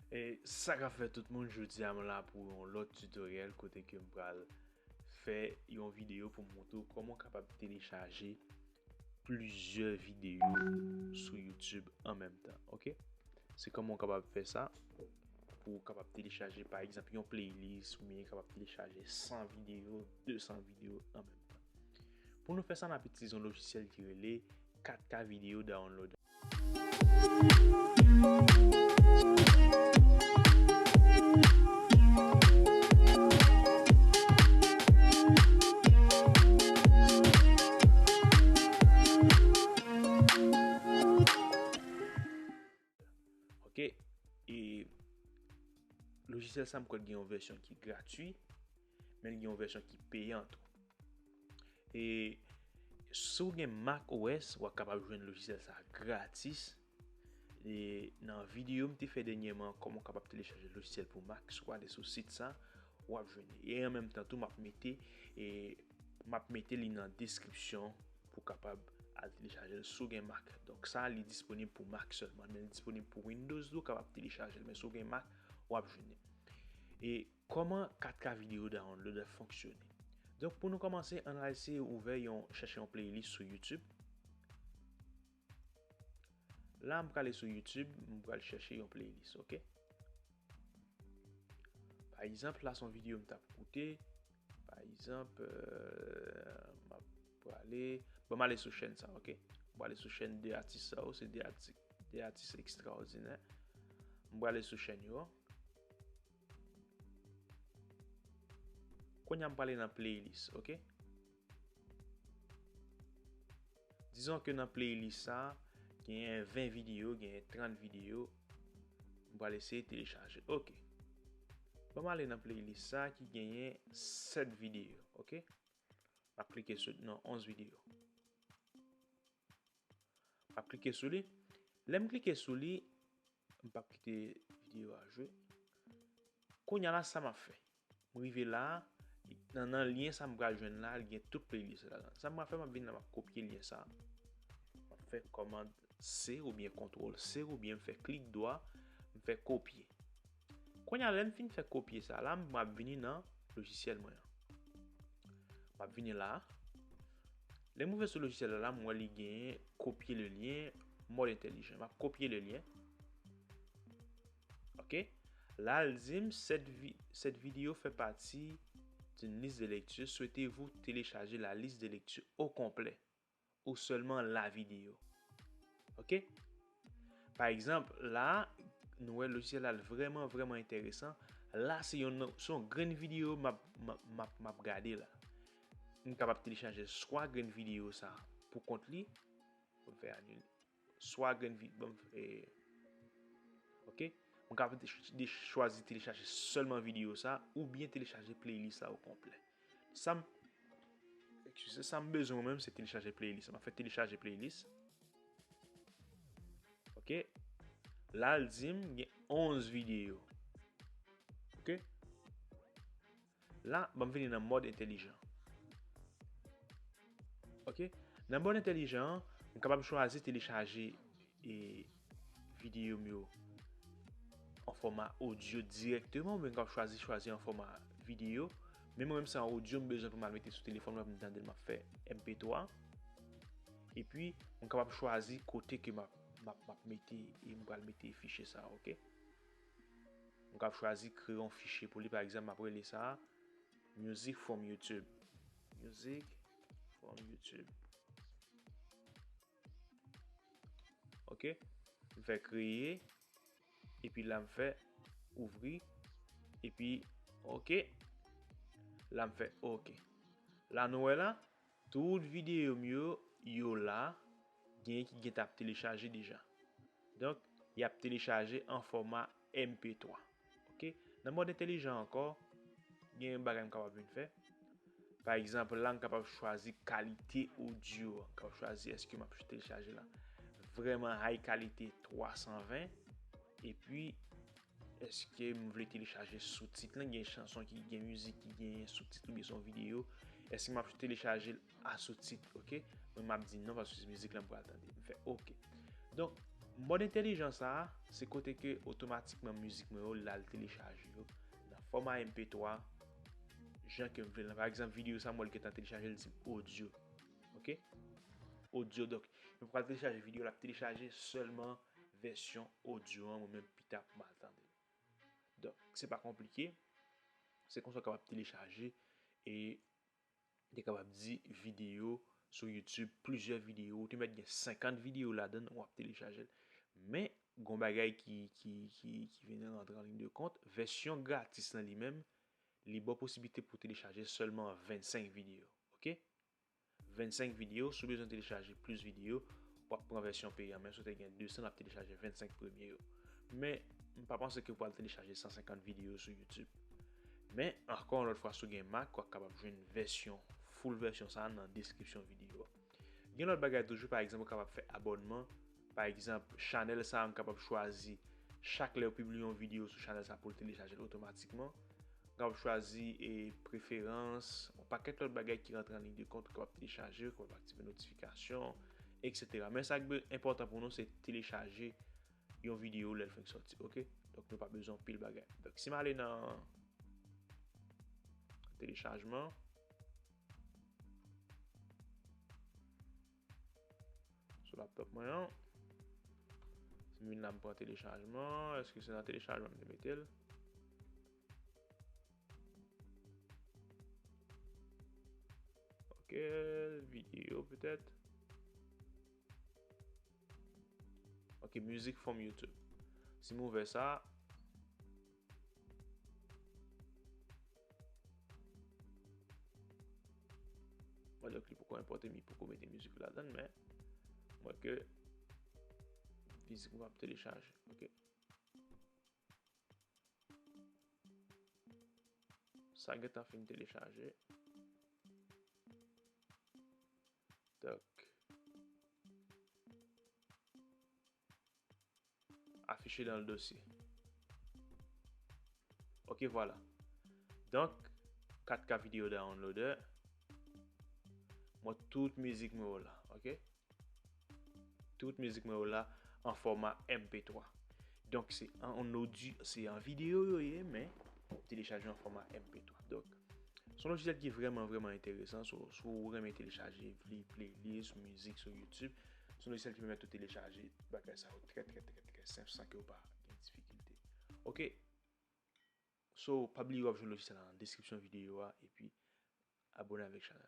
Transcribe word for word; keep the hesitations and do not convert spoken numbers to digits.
E sa k ap fèt tout moun, jodi a m la pou yon lòt tutorial kote ke m pral fè yon videyo pou m montre w kòman w kapab telechaje plizyè videyo sou YouTube an menm tan, oke? Se kòman w kapab fè sa pou w kapab telechaje, pa egzanp, yon playlist oubyen kapab telechaje san videyo, de san videyo an menm tan. Pou nou fè sa, n ap itilize yon lojisyèl ki rele kat K Video Downloader. Ok, e lojisyèl sa m kwè l gen yon vèsyon ki gratui, men l gen yon vèsyon ki peyan tou. E si w gen Mac O S, w ap kapab jwenn lojisyèl sa gratis. E nan videyo m te fè dènyèman, kòman w kapab telechaje lojisyèl pou Mac, si w ale sou sit sa, w ap jwenn li. E an menm tan tou, m ap mete, e, m ap mete li nan deskripsyon pou w kapab al telechaje l si w gen Mac. Donk sa, li disponib pou Mac sèlman, men li disponib pou Windows tou, w kapab telechaje l, men si w gen Mac, w ap jwenn li. E kòman kat K Video Downloader fonksyone? Donk, pou nou kòmanse, ann al eseye ouvè yon, chèche yon playlist sou YouTube. La, m prale sou YouTube, m pral chèche yon playlist, ok? Pa egzanp, la, se yon videyo m t ap koute. Pa egzanp, euh, m ap prale, bon, m ale sou chèn sa, ok? M prale sou chèn de atis sa yo, se de atis, de atis ekstraòdinè. M prale sou chèn yo. Kounye a m prale nan playlist, ok? Dizon ke nan playlist sa, genyen ven videyo, genyen trant videyo. M pral eseye telechaje. Ok. Ban m ale nan playlist sa ki genyen sèt videyo, ok? M ap klike sou, non, onz videyo. M ap klike sou li. Lè m klike sou li, m p ap kite videyo a jwe. Kounye a la, sa m ap fè? M rive la, nan, nan lyen sa m pral jwenn la, li gen tout playlist la ladan. Sa m pral fè, m ap vin la, m ap kopye lyen sa. M ap fè kòmand C oubyen kontwòl C oubyen m fè klik dwa, m fè kopye. Kounye a, lè m fin fè kopye sa la, m ap vini nan lojisyèl mwen an. M ap vini la. Lè m rive sou lojisyèl la, la, m wè li gen copier le lien, mode intelligent. M ap kopye le lyen. Ok. La, l di m, cette vi-, cette vidéo fait partie d'une liste de lecture. Souhaitez-vous télécharger la liste de lecture au complet ou seulement la vidéo? Ok. Pa egzanp, la, nou wè lojisyèl la vrèman, vrèman enteresan. La, se yon, se yon grenn videyo m ap, m ap, m ap, m ap gade la. M kapab telechaje swa grenn videyo sa pou kont li. Ban m fè anile. Swa grenn vi-, ban m fè, ok. M kapab te ch-, de chwazi telechaje sèlman videyo sa oubyen telechaje playlist la o konplè. Sa m, eskize, sa m bezwen mwen menm, se telechaje playlist. M ap fè telechaje playlist. Ok. La, l di m gen onz videyo. Ok. La, ban m vini nan mòd entèlijan. Ok. Nan mòd entèlijan an, m kapab chwazi telechaje, e, videyo m yo an fòma odyo dirèkteman, oubyen m kapab chwazi, chwazi an fòma videyo. Men mwen menm, se an odyo m bezwen pou m al mete sou telefòn mwen, pou m tande l, m ap fè M P twa. Epi, m kapab chwazi kote ke m ap, m ap, m ap mete, e m pral mete fichye sa a, ok? M kapab chwazi kreye yon fichye pou li, pa egzanp, m ap rele sa Music from YouTube. Music from YouTube. Ok. M fè kreye. Epi la, m fè ouvri. Epi, ok. La, m fè ok. La, nou wè la, tout videyo m yo, yo la, genyen ki gentan ap telechaje deja. Donk, y ap telechaje an fòma M P twa. Ok? Nan mòd entèlijan ankò, gen yon bagay m kapab vin fè. Pa egzanp, la, m kapab chwazi kalite odyo. M kapab chwazi èske m ap telechaje la vrèman high kalite twa san ven. Epi, èske m vle telechaje soutit lan? Gen chanson ki gen mizik ki gen soutit oubyen se yon videyo. Èske m ap telechaje l a soutit, ok? Mwen, m ap di non, paske se mizik lan m pral tande. M fè ok. Donk, Mòd entèlijan sa a, se kote ke otomatikman mizik mwen yo, l al telechaje yo nan fòma M P twa, jan ke m vle l lan. Pa egzanp, videyo sa, mwen, l gentan telechaje l di m odyo. Ok? Odyo. Donk, mwen pral telechaje videyo, l ap telechaje sèlman vèsyon odyo an, mwen menm pita pou m al tande l. Donk, se pa konplike. Se konsa w kapab telechaje e te kapab di videyo sou YouTube, plizyè videyo, ou te mèt gen senkant videyo ladan l, w ap telechaje l. Men, gon bagay ki, ki, ki, ki vin rantre an liy de kont, vèsyon gratis lan li menm, li ba w posiblite pou w telechaje sèlman vennsenk videyo. Ok? Vennsenk videyo, si w bezwen telechaje plis videyo, w ap pran vèsyon peyan. Men si w te gen desan, w ap telechaje vennsenk premye yo. Men, m pa panse ke w pral telechaje san senkant videyo sou YouTube. Men, ankò yon lòt fwa, si w gen Mac, w ap kapab jwenn vèsyon, full vèsyon sa a nan deskripsyon videyo a. Gen lòt bagay toujou, pa egzanp, ou kapab fè abònman. Pa egzanp, chanèl sa a, m kapab chwazi chak lè yo pibliye yon videyo sou chanèl sa a pou l telechaje l otomatikman. M kapab chwazi e preferans, yon pakèt lòt bagay ki rantre an liy de kont, ou kapab telechaje, ou kapab aktive notifikasyon, et cetera. Men sa k be-, enpòtan pou nou, se telechaje yon videyo lè l fenk sòti, ok? Donk, nou pa bezwen anpil bagay. Donk, si m ale nan telechajman, sou laptop mwen an, si m vin la, m pran telechajman, èske se nan telechajman m te mete l? Ok, videyo petèt. Ok, music from YouTube. Si m ouvè sa, mwen, donk, li poko enpòte m, li poko mete mizik ladan l, men m wè ke mizik mwen ap telechaje. Ok. Sa gentan fin telechaje. Donk, afficher dans le dossier. Ok, vwala. Donk, kat K videyo downloader. Mwen, tout mizik mwen yo la, ok? Tout mizik mwen yo la an fòma M P twa. Donk, se an, an odyo, se an videyo yo ye, men telechaje an fòma M P twa. Donk, se yon lojisyèl ki vrèman, vrèman enteresan. So, si w renmen telechaje vle playlist, mizik sou YouTube, se yon lojisyèl ki pèmèt ou telechaje bagay sa yo trè, trè, trè, trè senp, san ke w pa gen difikilte. Ok? So, pa bliye w ap jwenn lojisyèl la nan deskripsyon videyo a, epi abone avèk chanèl la.